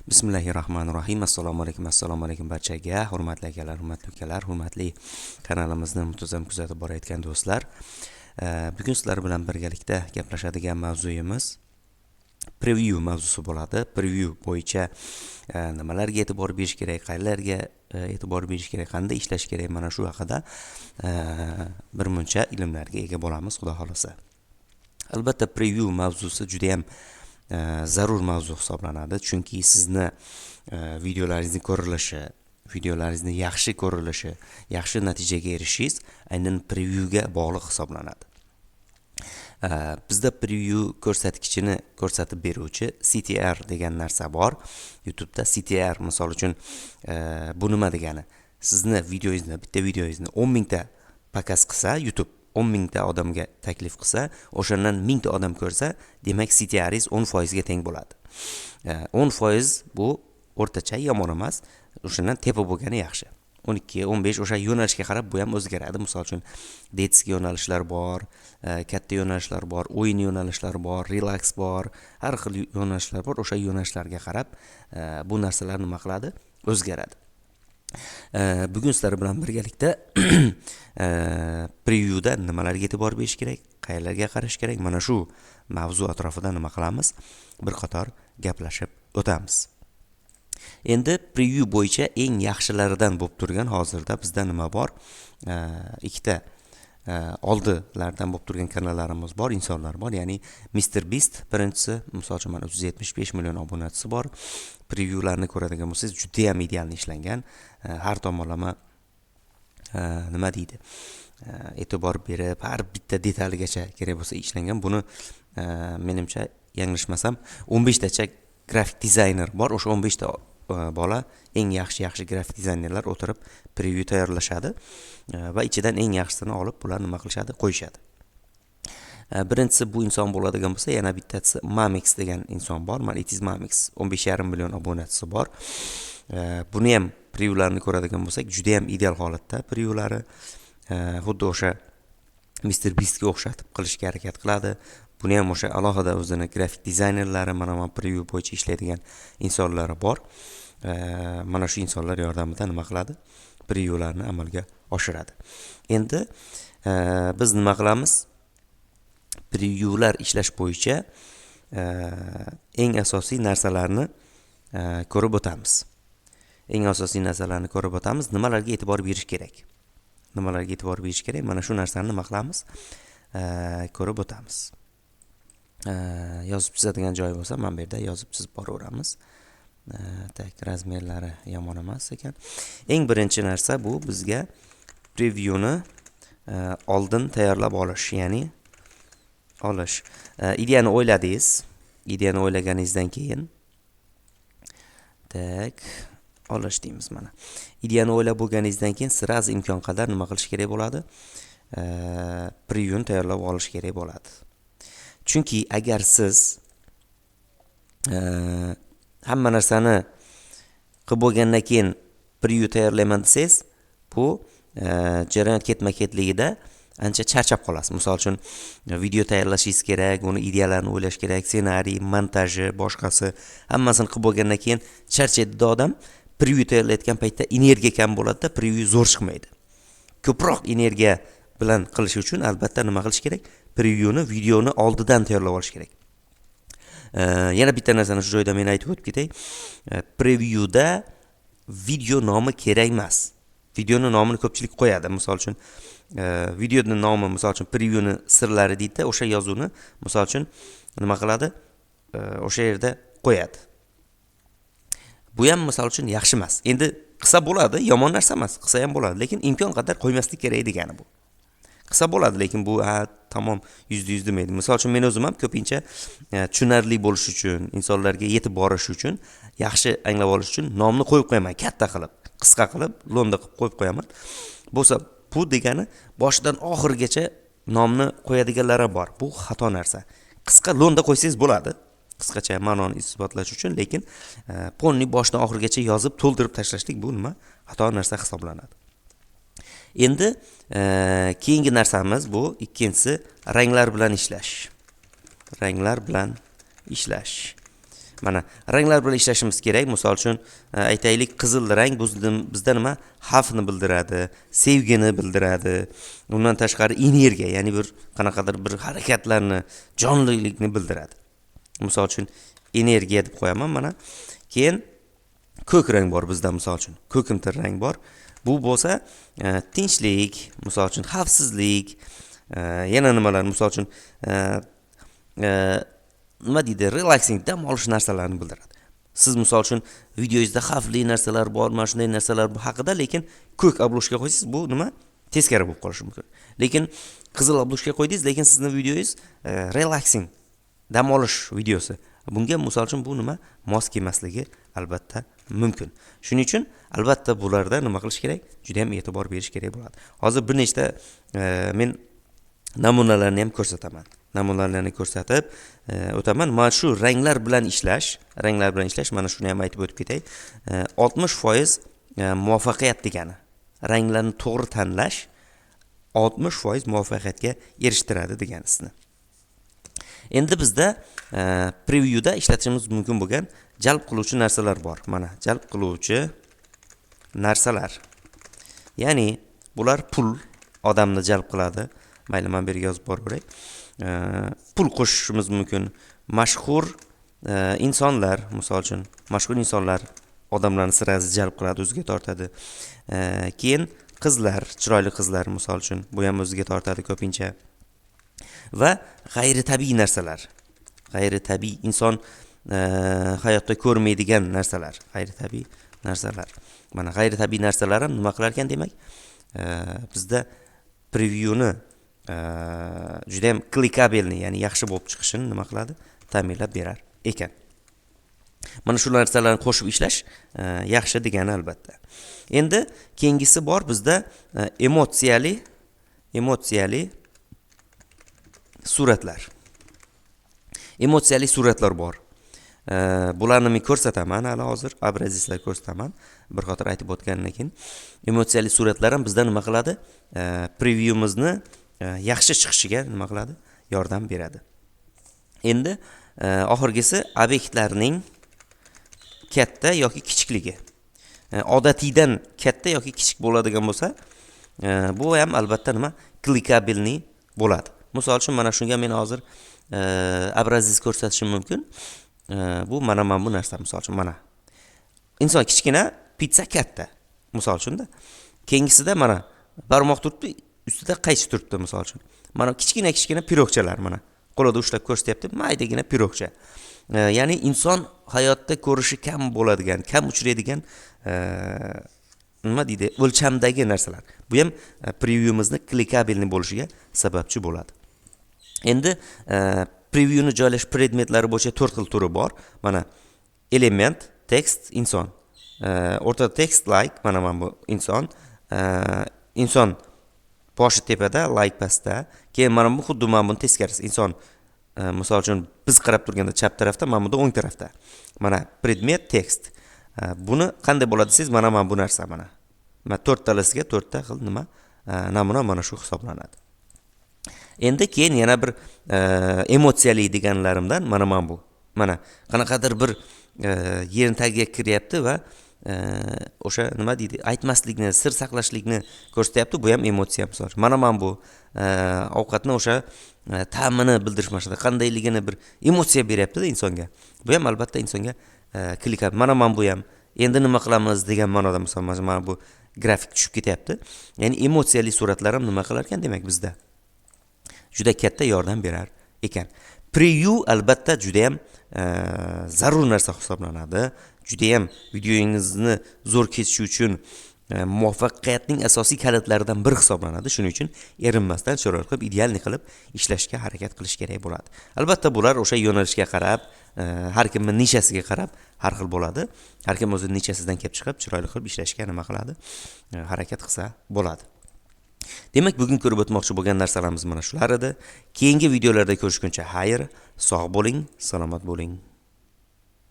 Bismillahi rohmanir rohim. Assalomu alaykum, assalomu alaykum barchaga, hurmatli akalar, hurmatli ukalar, hurmatli kanalimizni muntazam kuzatib borayotgan do'stlar. Bugun sizlar bilan birgalikda gaplashadigan mavzuyimiz preview mavzusi bo'ladi. Preview bo'yicha nimalarga e'tibor berish kerak, qayerlarga e'tibor berish kerak, qanday ishlash kerak, mana shu haqida birmuncha ilmlarga ega bo'lamiz, xudo xohlasa. Albatta, preview mavzusi judayam zarur mavzu hisoblanadi, chunki sizni videolaringizni ko'rilishi, videolaringizni yaxshi ko'rilishi, yaxshi natijaga erishishingiz aynan previewga bog'liq hisoblanadi. Bizda preview ko'rsatkichini ko'rsatib beruvchi CTR degan narsa bor. YouTube'da CTR, misol uchun, bu nima degani? Sizni videongizni, bitta videongizni 10 mingta показ qilsa, YouTube 10 mingta odamga taklif qilsa, o'shandan 1000 ta odam ko'rsa, demak, CTRingiz 10% ga teng bo'ladi. 10% bu o'rtacha, yomon emas, o'shandan tepa bo'lgani yaxshi. 12, 15, o'sha yo'nalishga qarab bu ham o'zgaradi. Misol uchun, детский yo'nalishlar bor, katta yo'nalishlar bor, o'yin yo'nalishlari bor, relaks bor, har xil yo'nalishlar bor. O'sha yo'nalishlarga qarab bu narsalar nima qiladi? O'zgaradi. Bugun sizlar bilan birgalikda previewda nimalarga e'tibor berish kerak, qayerlarga qarash kerak, mana shu mavzu atrofida nima qilamiz? Bir qator gaplashib o'tamiz. Endi preview bo'yicha eng yaxshilaridan bo'lib turgan hozirda bizda nima bor? Ikkita oldilardan bo'lib turgan kanallarimiz bor, insonlar bor. Ya'ni Mr Beast birinchisi, misol uchun, mana 375 million obunachisi bor. Previewlarni ko'radigan bo'lsangiz, juda ham ideal ishlangan. Har tomonlama, nima deydi, e'tibor berib, har bitta detaligacha kerak bo'lsa ishlangan. Buni, menimcha, yanglishmasam, 15 tacha grafik dizayner bor. O'sha 15 ta bola, eng yaxshi yaxshi grafik dizaynerlar o'tirib preview tayyorlashadi va ichidan eng yaxshisini olib, bular nima qilishadi? Qo'yishadi. Birinchisi bu inson bo'ladigan bo'lsa, yana bittasi Mamix degan inson bor. Mana, It is Mamix, 15,5 million obunachisi bor. Buni ham previewlarini ko'radigan bo'lsak, juda ham ideal holatda previewlari, xuddi o'sha Mister Beastga o'xshatib qilishga harakat qiladi. Buni ham o'sha alohida o'zini grafik dizaynerlari, mana preview bo'yicha ishlaydigan insonlari bor. Mana shu insonlar yordamida nima qiladi? Previewlarni amalga oshiradi. Endi biz nima qilamiz? Previewlar ishlash bo'yicha eng asosiy narsalarni ko'rib o'tamiz. Eng asosiy narsalarni ko'rib o'tamiz. Nimalarga e'tibor berish kerak? Nimalarga e'tibor berish kerak? Mana shu narsani nima qilamiz? Ko'rib o'tamiz. Yozib chizadigan joyi bo'lsa, mana bu yerda yozib chizib boraveramiz. Так, размер lari yomon emas ekan. Eng birinchi narsa bu bizga previewni oldin tayyorlab olish, ya'ni olish. Ideyani o'yladingiz. Ideyani o'ylaganingizdan keyin, так, olish deymiz mana. Ideyani o'ylab bo'lganingizdan keyin сразу imkon qadar nima qilish kerak bo'ladi? Previewni tayyorlab olish kerak bo'ladi. Chunki agar siz hamma narsani qilib bo'lgandan keyin preview tayyorlayman desangiz, bu jarayon ketma-ketligida ancha charchab qolasiz. Misol uchun, video tayyorlashingiz kerak, uni ideyalarni o'ylash kerak, ssenariy, montaji, boshqasi, hammasini qilib bo'lgandan keyin charchaydida odam. Preview tayyorlayotgan paytda energiya kam bo'ladida, preview zo'r chiqmaydi. Ko'proq energiya bilan qilish uchun albatta nima qilish kerak? Previewni videoni oldidan tayyorlab olish kerak. Yana bitta narsani shu joyda men aytib o'tib ketay. Previewda video nomi kerak emas. Videoni nomini ko'pchilik qo'yadi. Misol uchun, videoni nomi, misol uchun, previewni sirlari deydida, o'sha yozuvni, misol uchun, nima qiladi? O'sha yerda qo'yadi. Bu ham, misol uchun, yaxshi emas. Endi qilsa bo'ladi, yomon narsa emas, qilsa ham bo'ladi, lekin imkon qadar qo'ymaslik kerak degani bu. Qilsa bo'ladi, lekin bu ha, tamom 100% demaydi. Misol uchun, men o'zim ham ko'pincha tushunarli bo'lishi uchun, insonlarga yetib borishi uchun, yaxshi anglab olish uchun nomni qo'yib qo'yaman, katta qilib, qisqa qilib, lo'nda qilib qo'yib qo'yaman. Bo'lsa, bu degani boshidan oxirigacha nomni qo'yadiganlar ham bor. Bu xato narsa. Qisqa lo'nda qo'ysangiz bo'ladi, qisqacha ma'noni isbotlash uchun, lekin полный boshidan oxirigacha yozib to'ldirib tashlashlik bu nima? Xato narsa hisoblanadi. Endi keyingi narsamiz bu ikkinchisi ranglar bilan ishlash. Ranglar bilan ishlash. Mana, ranglar bilan ishlashimiz kerak. Misol uchun, aytaylik, qizil rang bizda nima? Xavfni bildiradi, sevgini bildiradi, undan tashqari energiya, ya'ni bir qanaqadir bir harakatlarni, jonlilikni bildiradi. Misol uchun, energiya deb qo'yaman. Mana, keyin ko'k rang bor bizda, misol uchun, ko'kimtir rang bor. Bu bo'lsa tinchlik, misol uchun, xavfsizlik, yana nimalar, misol uchun, nima deydi, relaxing, dam olish narsalarini bildiradi. Siz, misol uchun, videongizda xavfli narsalar bor, mana shunday narsalar haqida, lekin ko'k обложка qo'ysangiz, bu nima, teskari bo'lib qolishi mumkin. Lekin qizil обложка qo'ydingiz, lekin sizni videongiz relaxing, dam olish videosi, bunga, misol uchun, bu nima, mos kelmasligi albatta mumkin. Shuning uchun albatta bularda nima qilish kerak? Juda yam e'tibor berish kerak bo'ladi. Hozir bir nechta men namunalarni ham ko'rsataman, namunalarni ko'rsatib o'taman. Mana shu ranglar bilan ishlash, ranglar bilan ishlash, mana shuni ham aytib o'tib ketay, 60% muvaffaqiyat degani. Ranglarni to'g'ri tanlash 60% muvaffaqiyatga erishtiradi degani sizni. Endi bizda previewda ishlatishimiz mumkin bo'lgan jalb qiluvchi narsalar bor. Mana, jalb qiluvchi narsalar, ya'ni bular pul odamni jalb qiladi. Mayli, mana bu yerga yozib boraveray. Pul qo'shishimiz mumkin, mashhur insonlar, misol uchun, mashhur insonlar odamlarni сразу jalb qiladi, o'ziga tortadi. Keyin qizlar, chiroyli qizlar, misol uchun, bu ham o'ziga tortadi ko'pincha. Va g'ayritabiiy narsalar, g'ayritabiiy, inson hayotda ko'rmaydigan narsalar, g'ayritabiiy narsalar. Mana, g'ayritabiiy narsalar ham nima qilar ekan? Demak, bizda previewni judayam кликабельный, ya'ni yaxshi bo'lib chiqishini nima qiladi? Ta'minlab berar ekan. Mana shu narsalarni qo'shib ishlash yaxshi degani albatta. Endi keyingisi bor bizda, emotsiyali suratlar. Emotsiyali suratlar bor. Bularni men ko'rsataman hali hozir, образец lar ko'rsataman bir qator aytib o'tgandan keyin. Emotsiyali suratlar ham bizda nima qiladi? Previewimizni yaxshi chiqishiga nima qiladi? Yordam beradi. Endi oxirgisi obyektlarning katta yoki kichikligi. Odatiydan katta yoki kichik bo'ladigan bo'lsa, bu ham albatta nima, кликабельный bo'ladi. Misol uchun, mana shunga men hozir образец ko'rsatishim mumkin. Bu mana bu narsa, misol uchun, mana, inson kichkina, pitsa katta, misol uchunda. Keyingisida mana barmoq turibdi, ustida qaychi turibdi, misol uchun. Mana, kichkina kichkina pirogchalar, mana, qo'lida ushlab ko'rsatyapti, maydagina pirogcha. Ya'ni inson hayotda ko'rishi kam bo'ladigan, kam uchraydigan, nima deydi, o'lchamdagi narsalar. Bu ham previewimizni кликабельный bo'lishiga sababchi bo'ladi. Endi previewni joylash predmetlari bo'yicha to'rt xil turi bor. Mana, element, tekst, inson. O'rtada tekst, like, mana bu inson. Inson boshi tepada, like pastda. Keyin mana bu xuddi mana buni teskarisi. Inson, misol uchun, biz qarab turganda chap tarafda, mana bunda o'ng tarafda. Mana, predmet, tekst. Buni qanday bo'ladi desangiz, mana bu narsa, mana. Mana, to'rttalasiga to'rtta xil nima, namuna mana shu hisoblanadi. Endi keyin yana bir emotsiyali deganlarimdan mana bu. Mana, qanaqadir bir yerni tagiga kiryapti va o'sha, nima deydi, aytmaslikni, sir saqlashlikni ko'rsatyapti. Bu ham emotsiya, misol uchun. Mana bu ovqatni o'sha ta'mini bildirish maqsadida, qandayligini bir emotsiya beryaptida insonga. Bu ham albatta insonga klik. Mana bu ham endi nima qilamiz degan ma'noda, misol, mana bu grafik tushib ketyapti. Ya'ni emotsiyali suratlar ham nima qilar ekan? Demak, bizda juda katta yordam berar ekan. Preview albatta judayam zarur narsa hisoblanadi. Judayam videoyingizni zo'r ketishi uchun muvaffaqiyatning asosiy kalitlaridan biri hisoblanadi. Shuning uchun erinmasdan chiroyli qilib, идеальный qilib ishlashga harakat qilish kerak bo'ladi. Albatta, bular o'sha yo'nalishga qarab, har kimni nishasiga qarab har xil bo'ladi. Har kim o'zini nishasidan kelib chiqib, chiroyli qilib ishlashga nima qiladi? Harakat qilsa bo'ladi. Demak, bugun ko'rib o'tmoqchi bo'lgan narsalarimiz mana shular edi. Keyingi videolarda ko'rishguncha xayr, sog' bo'ling, salomat bo'ling.